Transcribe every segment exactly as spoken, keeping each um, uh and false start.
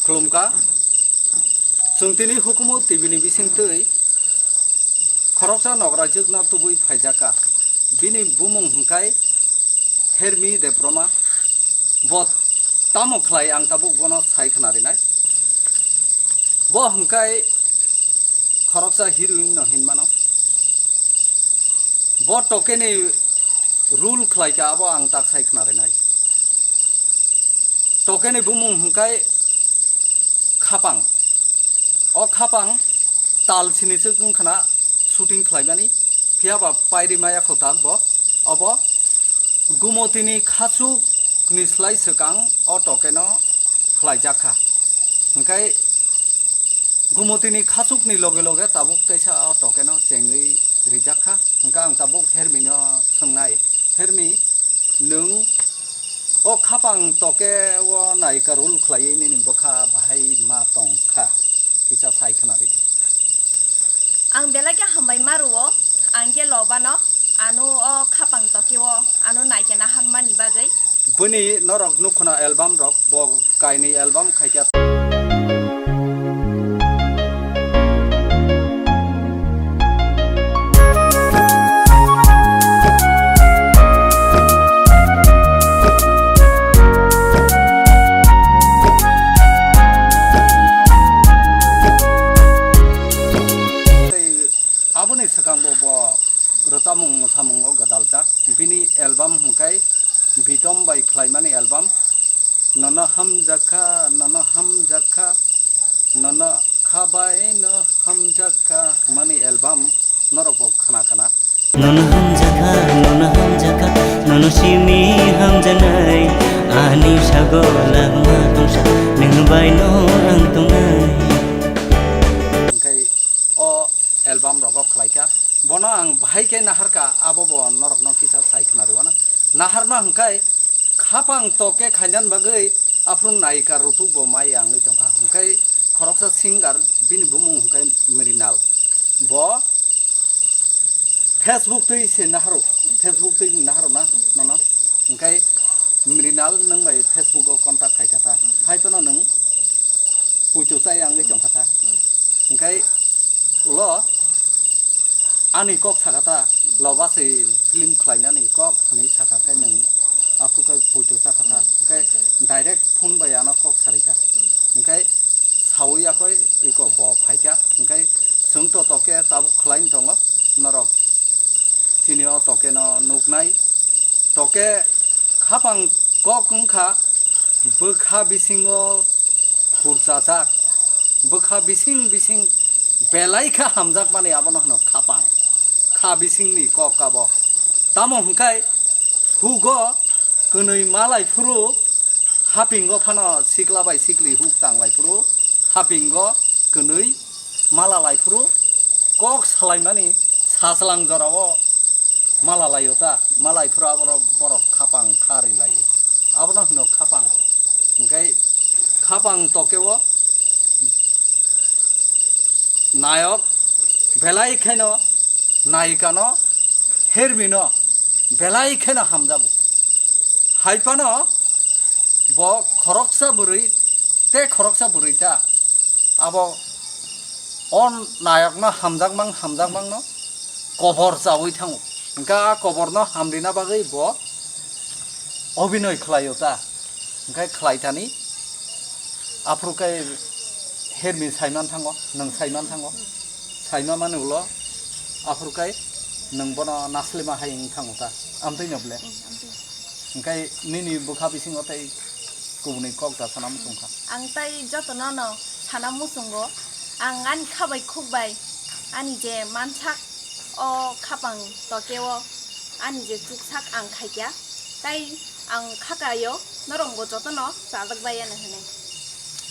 Khulumkha. Chwng tini Hukumu T V ni bisingtwi khoroksa nokrajwkno tubui phaijakha. Bini bumung hwnkhe Hermi Debbarma. Bo tamo khlai ang tabuk bono sai khna rinai. Bo hwnkhe khoroksa heroine no hinmano. Bo tokeni role khlaikha, abo ang tak sai khna rinai. Tokeni bumung hwnkhe Khapang. O Khapang tal sini chwk wngkhana shooting khlaimani, phiyaba pairi maya kho tak bo. Obo Gumotini khachukni slai swkang o tokeno khlaijakha. Hwnkhe Gumotini khachukni loge loge tabuk teisa o tokeno chengwi rijakha. Hwnkhe ang tabuk Hermino swngnai, "Hermi, nwng o Khapang toke o naika role khlaiwi nini bwkha bahai ma tongkha? Kisa sai khna ridi." Ang belai khe hambai ma rwo, ang khe lobano, ano o Khapang toke o ano naikhe naharmani bagwi. Bini norok nukhuna album rok, bo kainwi album khaikha. Tei aboni swkango bo rwchapmung mwsamung o gwdaljak. Bini album hwnkhe Bitom bai khlaimani album, Nono Hamjakha, Nono Hamjakha, Nono Khabai No Hamjakha mani album norok bo khna khna. Nono hamjakha, nono hamjakha, nono simi hamjanai, ani sago langma tongsa, nwng bai no ang tongnai. Hwnkhe o album rogo khlaikha, bono ang bahai khe naharkha, abo bo norokno kisa sai khna rwna. Naharma hwnkhe Khapang toke khainan bagwi aphuru naika rutuk bo mai wngwi tongkha. Hwnkhe khoroksa singer, bini bumung hwnkhe Mrinal. Bo Facebook twi se naharo, Facebook twi naharo na nono. Hwnkhe Mrinal nwng bai Facebook o contact khaikha ta. Hai phano nwng puito chai wngwi tongkha ta. Hwnkhe ulo ani kok sakha ta, loba se film khlainani kok hwnwi sakha khe nwng aphuru khe puito chakha ta. Hwnkhe direct phone bai ano kok sarikha. Hwnkhe sawi yakoi iko bo phaikha. Hwnkhe chwng to toke tabuk khlaini tongo norok. Chini o toke no nuknai. Toke Khapang kok wngkha bwkha bisingo khurchajak, bwkha bising bising belai khe hamjakmani, abono hwno Khapang. Kha bisingni kok abo. Tamo hwnkhe hugo kwnwi malai phuru, hapingo phano sikla bai sikli huk tanglai phuru, hapingo kwnwi mala lai phuru, kok salaimani sajlang jorao mala laio ta, malai phuru aborok borok Khapang kha ri laio. Abono hwno Khapang. Hwnkhe Khapang tokeo nayok belai kheno nayikano Hermino belai kheno hamjago. Hai phano bo khoroksa bwrwi tei khoroksa bwrwi ta. Abo o nayokno hamjakmang hamjakmangno kobor chaui thango. Hwnkhe a koborno hamrina bagwi bo obinoi khlaio ta. Hwnkhe khlai thani aphuru khe Hermi saiman thango, nwng saiman thango. Saima mani ulo aphuru khe nwng bono naslima hai wng thango ta. Amtwino ble. Hwnkhe nini bwkha bisingo tei kubuni kok da sana muchungkha. Ang tai jotono no sana muchungo. Ang ani kha bai khuk bai ani je mansak o khapang tokeo ani je chuksak ang khaikya. Tai ang khakayo norok bo jotono chajak bai ano hinwi.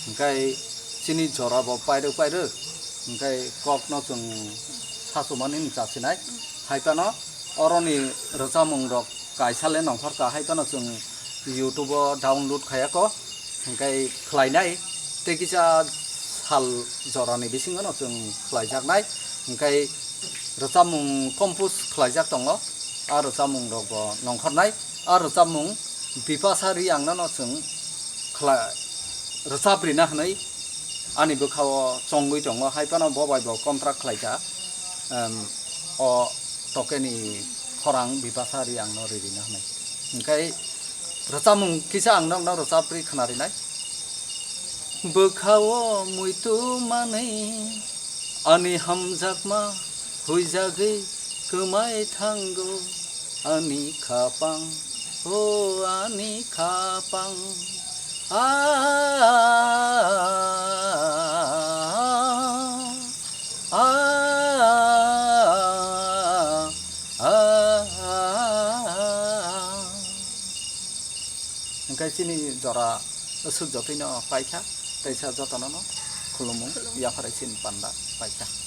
Hwnkhe chini jora bo pairwk pairwk, hwnkhe kokno chwng sachumani wng chasinai. Hai phano oroni rwchapmung rok kaisa le nongkhorkha, hai phano chwng YouTube o download khaiya kho, hwnkhe khlainai tei kisa sal jorani bisingono chwng khlaijaknai, hwnkhe rwchapmung compose khlaijak tongo, a rwchapmung rok bo nongkhornai, a rwchapmung Bipasa Reang no chwng khla-, rwchap rina hwnwi ani bwkhao chongwi tongo, hai phano bo bai bo contract khlaikha, em, o tokeni khorang Bipasa Reangno ririna hwnwi. Hwnkhe rwchapmung kisa ang nokno rwchap ri khna rinai. Bwkhao muitu manwi ani hamjakma huijagwi kwmai thango ani khapang, o ani khapang. A, a, a, a. Hwnkhe chini jora aswk jotoino paikha, teisa jotono no khulumung, yapharai chini panda paikha.